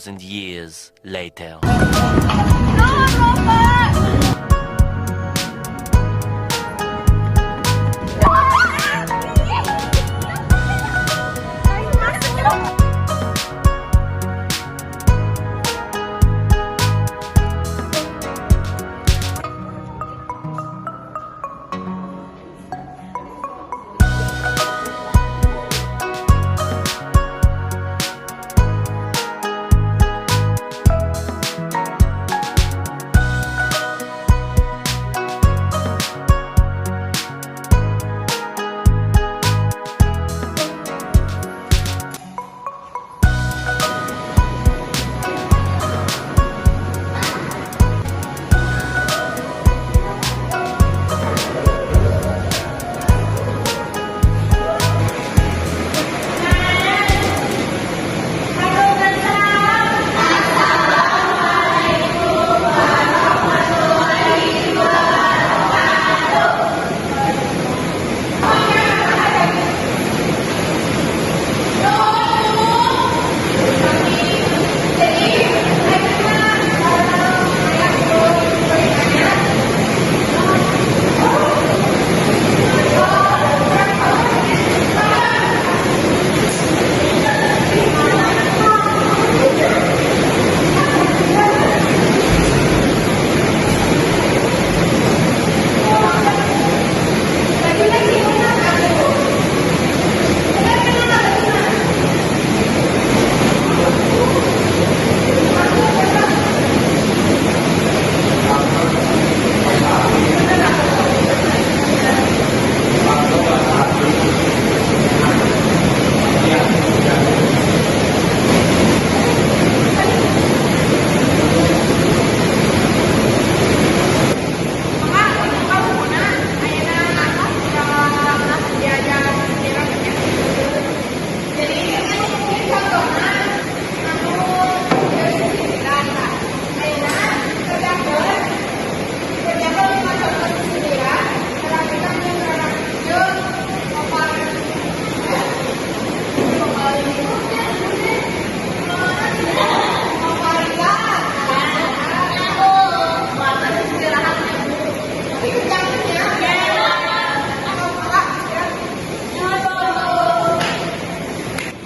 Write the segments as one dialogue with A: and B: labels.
A: 2,000 years later.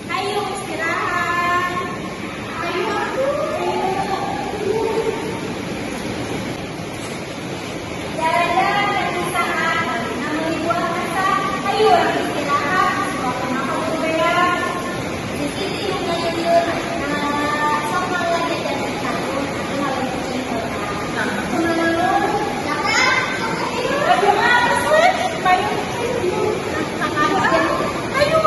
B: Ayo istirahat. Ayo Jalan-jalan dan usaha, namun buah asa. Ayo istirahat, kenapa berbeda? Di sini mengalir, sok lagi dan satu, kalau Ayo.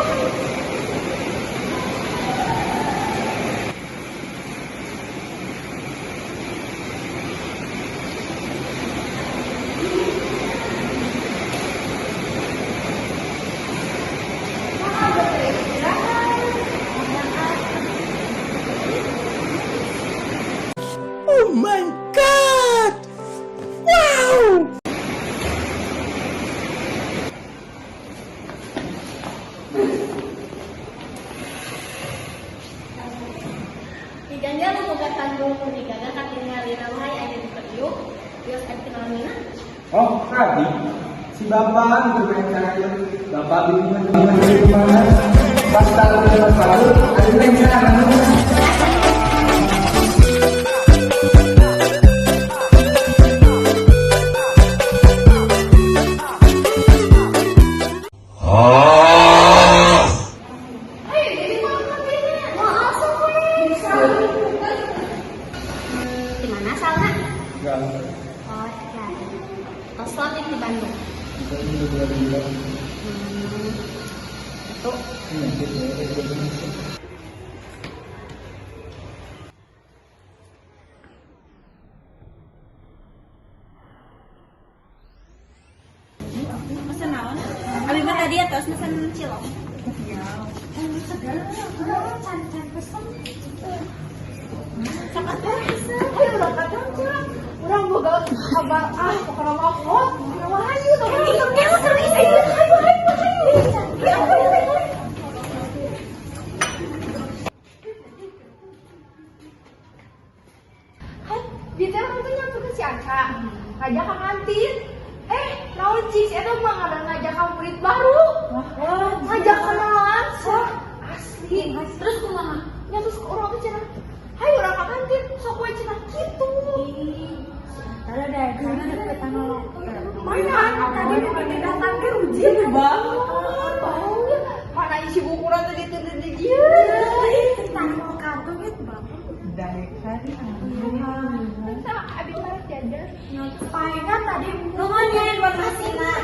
C: Oh my God! Wow!
B: Diganjal nu boga tanggung digaga katingalina wae aya di periuk geus aya kenalina.
D: Oh, tadi si bapak itu rencana bapak bingung gimana pas tahu pas tahu ada rencana.
B: Ayo jadi mau asup we. Di mana asalna?
D: Enggak.
B: Oh, ya. Kosong di Bandung.
D: Kita ini udah 2 bulan.
B: Itu.
D: Ini gitu ya, gitu.
B: Mesen naon? Abi mah tadi atos mesen cilok. Iya. Segar, can can pesen. Sok atuh pesen.
E: Ayo lah kadang cang. Urang boga kabar ah pokoknya mah hot. Pokoknya hayu tuh.
B: Ayo, serius, ayo, ayo, ayo, ayo, ayo, ayo.
E: si Anca ngajak ke kantin. Naon cik si eta mah ngajak ka murid baru. Ngajak kenalan sah asli.
B: Terus kumaha?
E: Ya terus urang teh cenah, hayu urang ka kantin, sok we cenah kitu.
F: Ada deh, karena deketan lo.
E: Mana
F: Tadi udah datang ke ujian
E: banget. Baunya mana isi buku urang teh dituntun di dieu.
F: Tentang mau kartu gitu bapak. Daekan.
E: Bisa abis tarik jajan.
F: Palingan tadi
B: Nuhun ya informasi nak.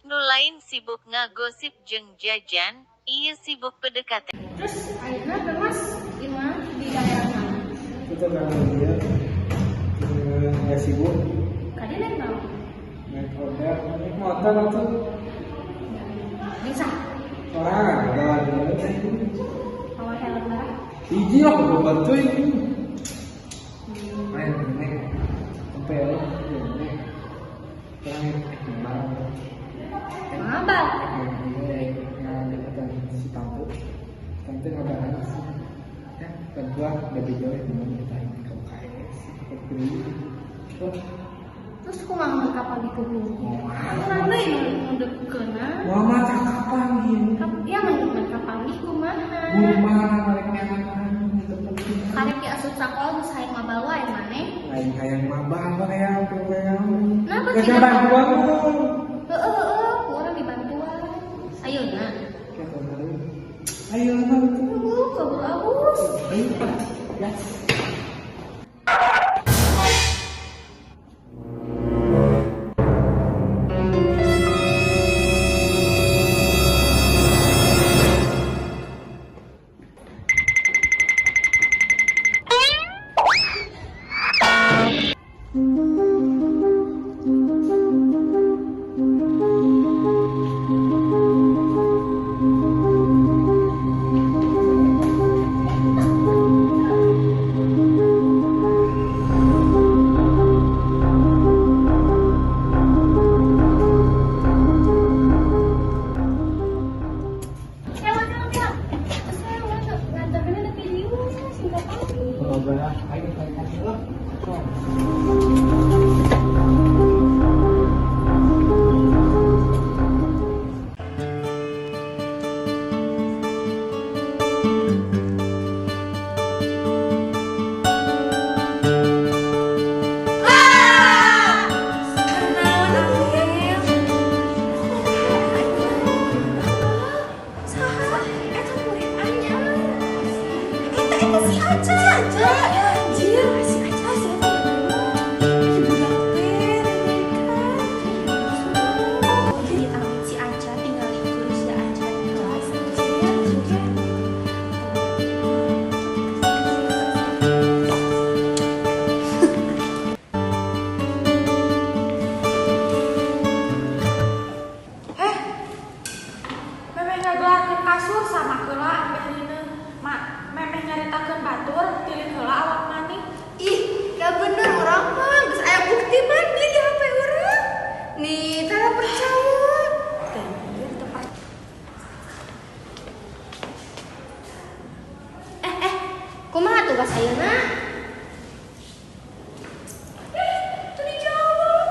G: Nu lain sibuk ngagosip jeung jajan, ieu sibuk PDKT.
B: Terus ayeuna Kang Mas gimana di daerah mana?
D: Itu kan dia nggak sibuk
B: Kadi naik naon?
D: naik roda, naik motor atau
B: Bisa.
D: orang ada lagi.
B: Bawa helm merah.
D: Hiji lah aku bantu ini. Main naik sampai ya, naik. Kurang kembar.
B: Mabal.
D: Deketan si tante, tante ngebahas ya bantuan lebih jauh ya teman kita ini ke UKS ke PRI. Oh,
B: Terus kumaha mun kapan dikumpul? Urang deui nu deukeuna.
D: wah mata kapan gini?
B: Ya mun kapan di kumaha?
D: Gimana mereka nyaman gitu penting.
B: Karek di asup sakola geus hayang mabal wae maneh.
D: Lain hayang mabang apa hayang hayang.
B: Kenapa
D: Gak
B: tidak?
D: bantuan.
B: Heeh heeh, ku urang dibantuan. Ayeuna.
D: Kayak kemarin. Ayo bantu.
B: Tunggu, kabur aus.
D: Ayo Pak. Gas.
B: Hewan hewan hewan. Terus saya urang teu nganterkeun nepi dieu singkat pagi.
D: Kalau ayo kasih lo.
E: Saha? Eta murid anyar. Eta eta si Aca. Aca. Anjir, si Aca si eta. Ih, budak teh,
F: Jadi amit si Aca tinggal ikut si Aca di kelas.
H: Memeh ngagelarkeun kasur sama heula ambeh rineun. Ma, memeh nyaritakeun batur tilin heula awak maneh.
E: Ih, gak bener urang mah, geus aya bukti mandi di HP urang. Nih, tara percaya.
B: Eh eh, kumaha tugas ayeuna?
E: Teu dijawab.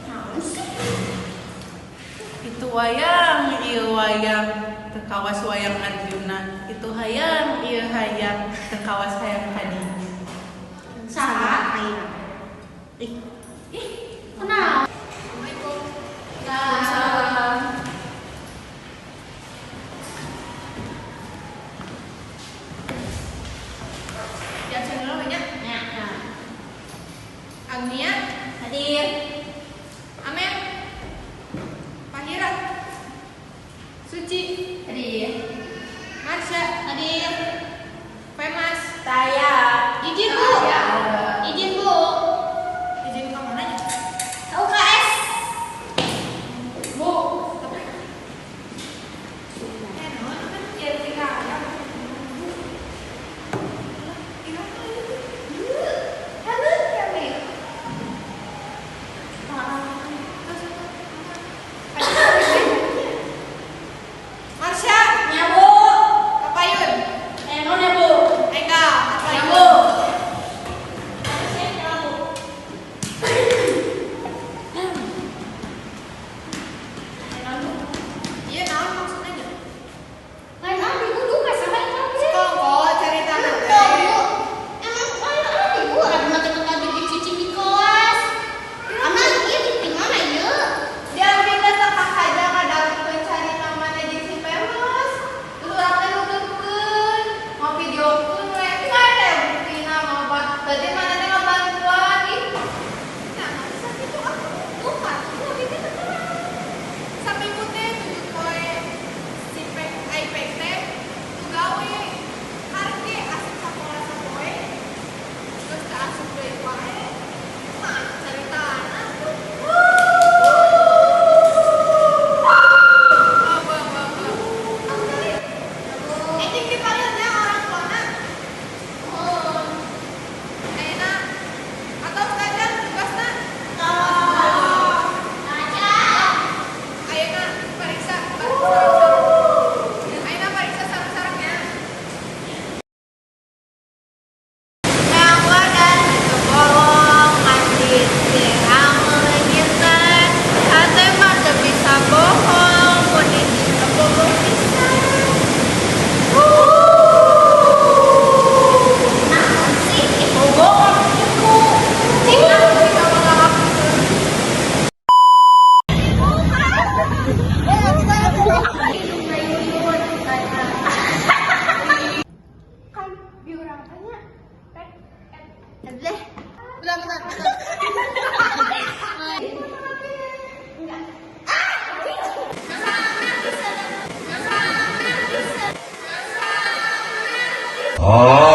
B: Naon sih?
I: Itu wayang, ieu wayang, teu kawas wayang Arjuna. Itu hayang, ieu hayang, teu kawas hayang kadinya.
B: Saha ayeuna?
I: Ih,
B: Ih, kunaon? Assalamualaikum. Waalaikumsalam.
H: Diabsen dulu banyak.
B: Ya, ya.
H: Agnia,
B: Hadir.
H: Amel, Fahira, Suci,
B: Hadir.
H: Marsha,
B: Hadir.
H: Femas.
I: Saya.
B: Izin, Bu. Izin, Bu.
H: Izin ke mana ya?
B: Ke UKS.
H: Bu, tapi naon kan kieu tika aya.
E: Halo, kami.
H: Terus
C: Oh.